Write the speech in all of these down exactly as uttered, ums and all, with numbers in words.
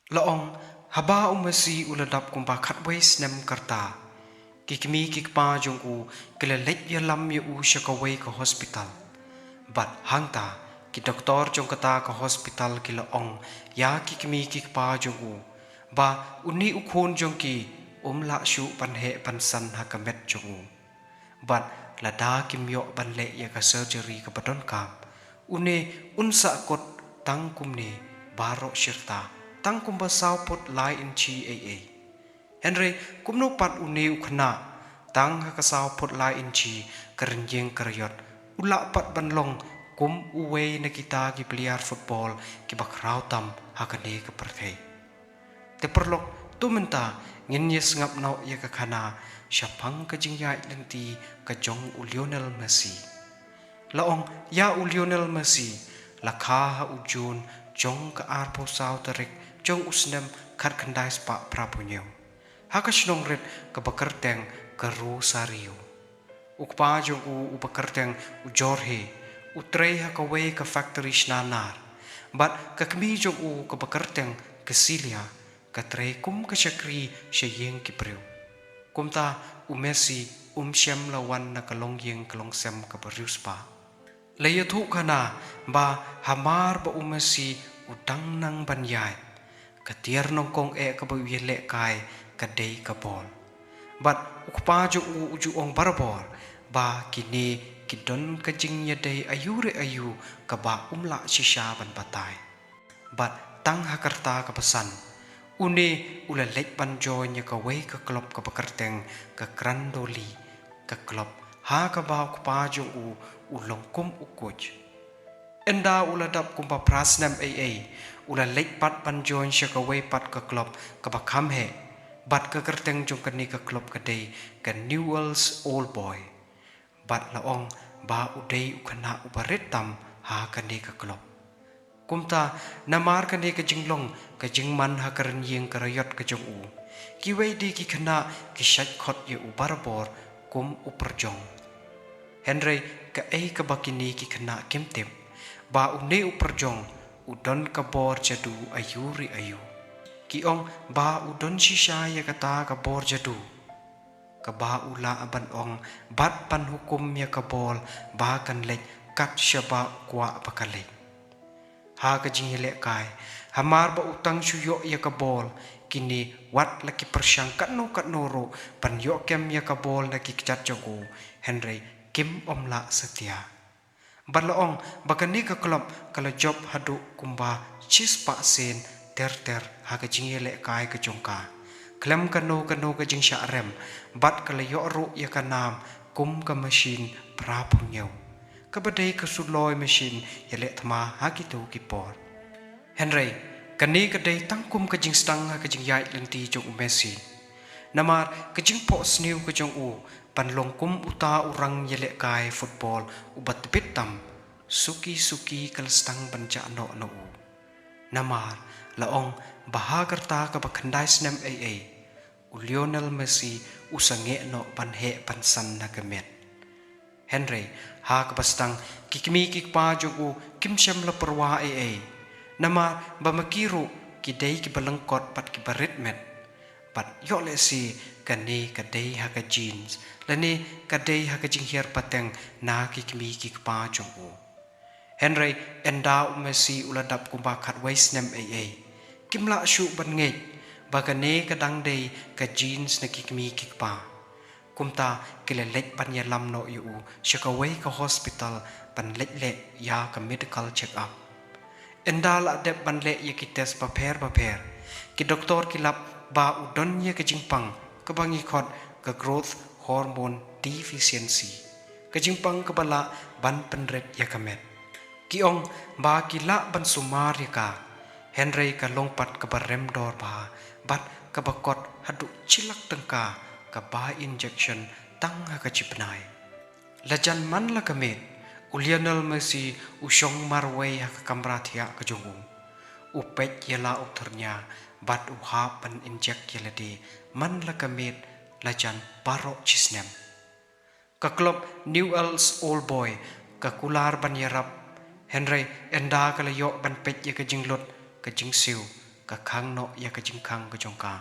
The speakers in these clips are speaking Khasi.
La ong, haba u Messi u la dap kumba khatwei snem ka rta, ki kmie ki kpa jong u ki la leit ïalam ïa u sha kawei ka hospital. Bad hangta, ki doktor jong kata ka hospital ki la ong ïa ki kmie ki kpa jong u ba une u khun jong ki um lah shuh ban heh ban san ha ka met jong u. Bad lada kim ïoh ban leh ïa ka surgery kaba donkam, une un sah kut tang kumne baroh shi rta, tang kumba saw phut lai inchi ei ei. Hynrei kumno pat une u khynnah tang ha ka saw phut lai inchi ka rynïeng ka raiot u lah pat ban long kum uwei na kita ki player football kiba khraw tam ha kane ka pyrthei. Te paralok, to mynta ngin ïa sngap noh ïa ka khana shaphang ka jingïaid lynti ka jong u Lionel Messi. La ong ïa u Lionel Messi, la kha ha u June jong ka arphew saw tarik jong u snem khatkhyndai spah phraphew hynñiew, ha ka shnong rit kaba kyrteng ka Rosario. U kpa jong u uba kyrteng u Jorge u trei ha kawei ka factory shna nar, bad ka kmie jong u kaba kyrteng ka Celia ka trei kum ka shakri sha ïing ki briew. Kumta u Messi um shym la wan na ka longïing ka longsem kaba riewspah. La ïathuh khana ba hamar ba u Messi u dang nang ban ïaid, ka tiar nyngkong eh kaba u ïalehkai ka dei ka bol. Bad u kpa jong u u ju ong barabor ba kine ki don ka jingïadei aiu re aiu kaba um lah shisha ban batai. Bad tang ha ka rta kaba san, une u la leit ban join ïa kawei ka club kaba kyrteng ka Grandoli, ka club ha kaba u kpa jong u u long kum u coach. Ynda u la dap kumba phra snem ei ei, u la leit pat ban join sha kawei pat ka club kaba kham heh, bad ka kyrteng jong kane ka club ka dei ka Newell's Old Boy. Bad la ong ba u dei u khynnah uba rit tam ha kane ka club. Kumta, namar kane ka jinglong ka jingman ha ka rynïeng ka raiot ka jong u, kiwei de ki khynnah ki shait khot ïa u barabor kum u pyrjong. Hynrei kaei kaba kine ki khynnah kim tip, ba une u pyrjong u don ka bor jadu aiu re aiu. Ki ong ba u don shisha ïa kata ka bor jadu, kaba u lah ban ong bad ban hukum ïa ka bol ba kan leit kat shaba u kwah ba ka leit. Ha ka jingïalehkai, hamar ba u tang shu ïoh ïa ka bol, kine wat la ki pyrshang katno katno ruh ban ïoh kem ïa ka bol na ki kjat jong u, hynrei kim ym lah satia. Bad la ong ba kane ka club ka la jop haduh kumba shispah sien ter ter ha ka jingïalehkai ka jong ka, khlem kano kano ka jingshah rem, bad ka la ïoh ruh ïa ka nam kum ka machine phraphew hynñiew, kaba dei ka suloi machine ïaleh thma ha kito ki por. Hynrei kane ka dei tang kum ka jingstang ha ka jingïaid lynti jong u Messi. Namar ka jingphohsniew ka jong u ban long kum uta u rang ïalehkai football uba tbit tam, suki suki ka la sdang ban jah noh na u. Namar la ong ba ha ka rta kaba khyndai snem ei ei, u Lionel Messi u sangeh noh ban heh ban san na ka met. Hynrei ha kaba sdang, ki kmie ki kpa jong u kim shym la pyrwa ei ei, namar ba ma ki ruh ki dei kiba lyngkot bad kiba rit met. Bad ïoh lehse kane ka dei ha ka genes, lane ka dei ha ka jinghiar pateng na ki kmie ki kpa jong u. Hynrei ynda u Messi u la dap kumba khatwei snem ei ei, kim lah shuh ban ngeit ba kane ka dang dei ka genes na ki kmie ki kpa. Kumta ki la leit ban ïalam noh ïa u sha kawei ka hospital ban leit leh ïa ka medical check up. Ynda la dep ban leh ïa ki test bapher bapher, ki doktor ki lap ba u don ïa ka jingpang kaba ngi khot ka growth hormone deficiency, ka jingpang kaba lah ban pynrit ïa ka met. Ki ong ba ki lah ban sumar ïa ka, hynrei ka long pat kaba rem dor bha bad kaba kot haduh shi lak tyngka ka bai injection tang ha ka jingpynai. Lajan man la ka miet, u Lionel Messi u shong marwei ha ka kamra thiah ka jong u. U peit ïa la u thyrnia bad u hap ban injek ïa lade man la ka miet lajan baroh shisnem. Ka klub Newell's Old Boy ka kular ban ïarap, hynrei ynda ka la ïoh ban peit ïa ka jinglut, ka jingsiew, ka khang noh ïa ka jingkhang ka jong ka.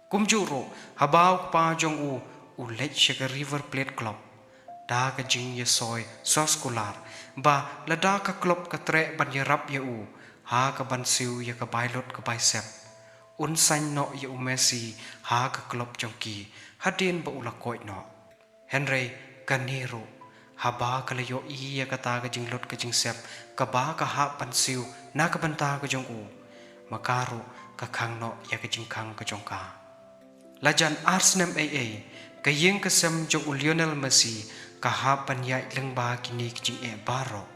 Kumjuh ruh, haba u kpa jong u u leit sha ka River Plate Club da ka jingïasoi soskular, ba lada ka club ka treh ban ïarap ïa u ha ka ban siew ïa ka bai lut ka bai sep, un saiñ noh ïa u Messi ha ka club jong ki hadien ba u la koit noh. Hynrei kane ruh, haba ka la ïohi ïa kata ka jinglut ka jingsep kaba ka hap ban siew na ka bynta ka jong u, ma ka ruh ka khang noh ïa ka jingkhang ka jong ka. La jan ar snem ei ei, ka ïing ka sem jong u Lionel Messi ka hap ban ïaid lyngba kine ki jingeh baroh,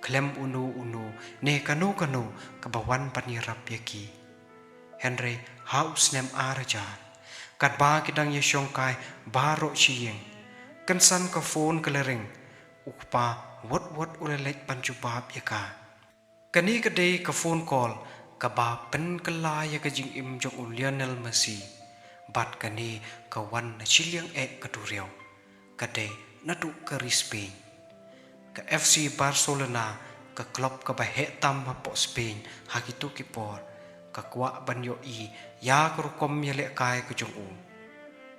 khlem uno uno ne kano kano kaba wan ban ïarap ïa ki. Hynrei ha u snem ar hajar, katba ki dang ïashong kai baroh shi ïing, kynsan ka phone ka la ring. U kpa wot wot u la leit ban jubab ïa ka. Kane ka dei ka phone call kaba pynkylla ïa ka jingim jong u Lionel Messi. Bad kane ka wan na shiliang eh ka duriaw, ka dei naduh ka ri Spain. Ka F C Barcelona, ka club kaba heh tam hapoh Spain ha kito ki por, ka kwah ban ïohi ïa ka rukom ïalehkai ka jong u.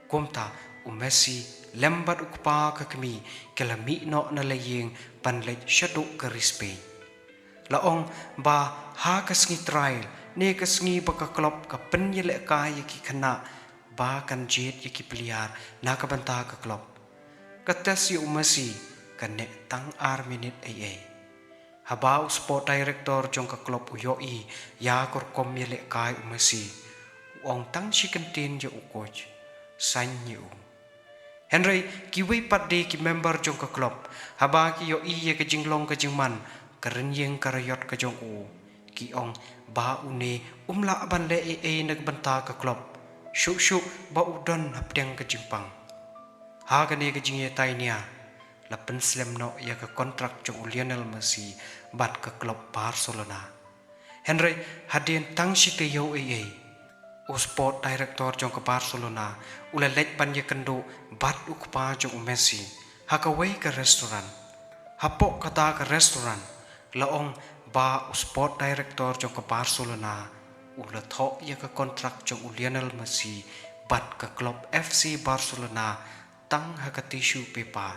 Kumta u Messi lem bad u kpa ka kmie ki la mih noh na la ïing ban leit shaduh ka ri Spain. La ong ba ha ka sngi trial ne ka sngi ba ka club ka pynïalehkai ïa ki khynnah ba kan jied ïa ki player na ka bynta ka club, ka test ïa u Messi ka neh tang ar minit ei ei. Haba u sport director jong ka club u ïohi ïa ka rukom ïalehkai u Messi, u ong tang shi kyntien ïa u coach, saiñ ïa u. Hynrei kiwei pat de ki member jong ka club, haba ki ïohi ïa ka jinglong ka jingman, ka rynïeng ka raiot ka jong u, ki ong ba une um lah ban leh ei ei na ka bynta ka club, shuh shuh ba u don hapdeng ka jingpang. Ha kane ka jingïatai nia, la pynslem noh ïa ka kontrak jong u Lionel Messi bad ka club Barcelona. Hynrei hadien tang shi taïew ei ei, u sport director jong ka Barcelona u la leit ban ïakynduh bad u kpa jong u Messi ha kawei ka restaurant. Hapoh kata ka restaurant, la ong ba u sport director jong ka Barcelona u la thoh ïa ka kontrak jong u Lionel Messi bad ka club F C Barcelona tang ha ka tissue paper.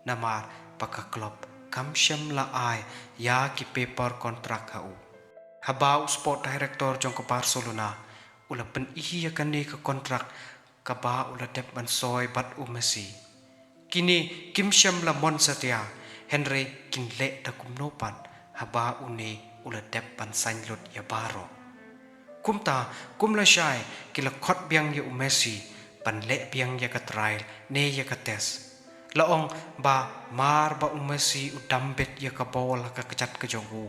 Namar ba ka club kam shym la ai ïa ki paper kontrak ha u. Haba u sport director jong ka Barcelona u la pyni ïa kane ka kontrak kaba u la dep ban soi bad u Messi, kine kim shym la mon satia, hynrei kin leh da kumno pat haba une u la dep ban saiñ lut ïa baroh. Kumta, kum lashai ki la khot biang ïa u Messi ban leh biang ïa ka trial ne ïa ka test. La ong ba mar ba u Messi u dam bit ïa ka bol ha ka kjat ka jong u,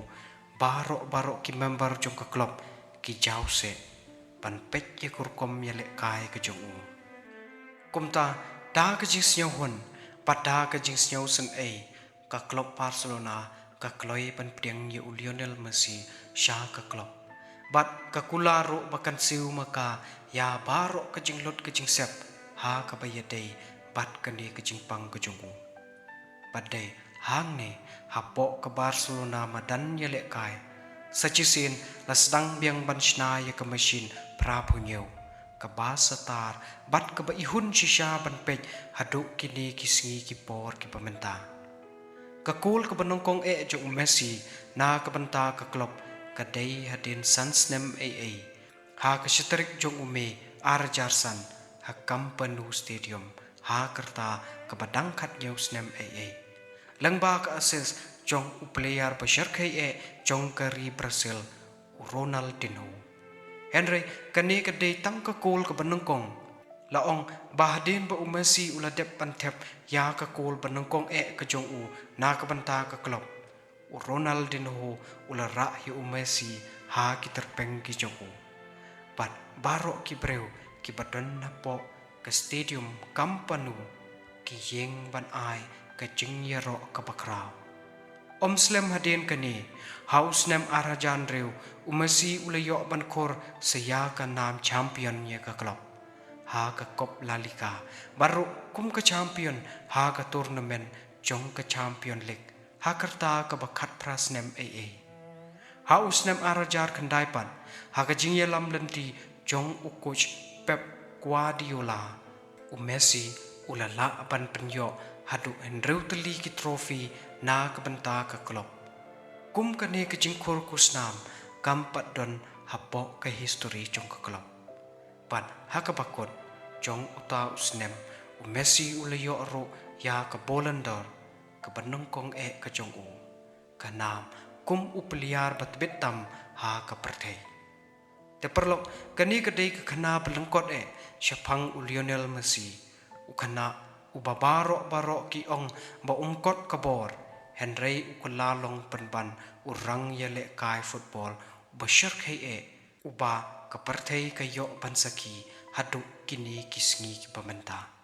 baroh baroh ki member jong ka club ki jaw seh ban peit ïa ka rukom ïalehkai ka jong u. Kumta, da ka jingsngewhun bad da ka jingsngewsynei, ka club Barcelona ka kloi ban pdiang ïa u Lionel Messi sha ka club. Bad ka kular ruh ba kan siew ma ka ïa baroh ka jinglut ka jingsep ha kaba ïadei bad kane ka jingpang ka jong u. Bad dei hangne, hapoh ka Barcelona madan ïalehkai, sa shisien la sdang biang ban shna ïa ka machine phra phew hynñiew, kaba satar bad kaba ihun shisha ban peit haduh kine ki sngi ki por kiba mynta. Ka kol kaba nyngkong eh jong u Messi na ka bynta ka club ka dei hadien san snem ei ei, ha ka shi tarik jong u May ar hajar san, ha Camp Nou Stadium, ha ka rta kaba dang khathynñiew snem ei ei. Lyngba ka assist jong u player ba shyrkhei eh jong ka ri Brazil, u Ronaldinho. Hynrei kane ka dei tang ka kol kaba nyngkong. La ong ba hadien ba u Messi u la dep ban thep ïa ka kol ba nyngkong eh ka jong u na ka bynta ka club, u Ronaldinho u la rah ïa u Messi ha ki tyrpeng ki jong u. Bad baroh ki briew kiba don hapoh ka stadium Camp Nou ki ïeng ban ai ka jingïaroh kaba khraw. Ym slem hadien kane, ha u snem ar hajar hynriew, u Messi u la ïoh ban khur sa ïa ka nam champion ïa ka club ha ka Cop La Liga, bad ruh kum ka champion ha ka tournament jong ka Champion League ha ka rta kaba khatphra snem ei ei. Ha u snem ar hajar khyndai pat, ha ka jingïalam lynti jong u coach Pep Guardiola, u Messi u la lah ban pynïoh haduh hynriew tylli ki trophy na ka bynta ka club. Kum kane ka jingkhur khusnam kam pat don hapoh ka history jong ka club. Bad ha kaba kut jong uta u snem, u Messi u la ïoh ruh ïa ka Ballon d'Or, kaba nyngkong eh ka jong u, ka nam kum u player ba tbit tam ha ka pyrthei. Te paralok, kane ka dei ka khana ba lyngkot eh shaphang u Lionel Messi, u khana uba baroh baroh ki ong ba um kot ka bor, hynrei u kylla long pynban u rangïalehkai football uba shyrkhei eh, uba ka pyrthei ka ïoh ban sakhi haduh kine ki sngi kiba mynta.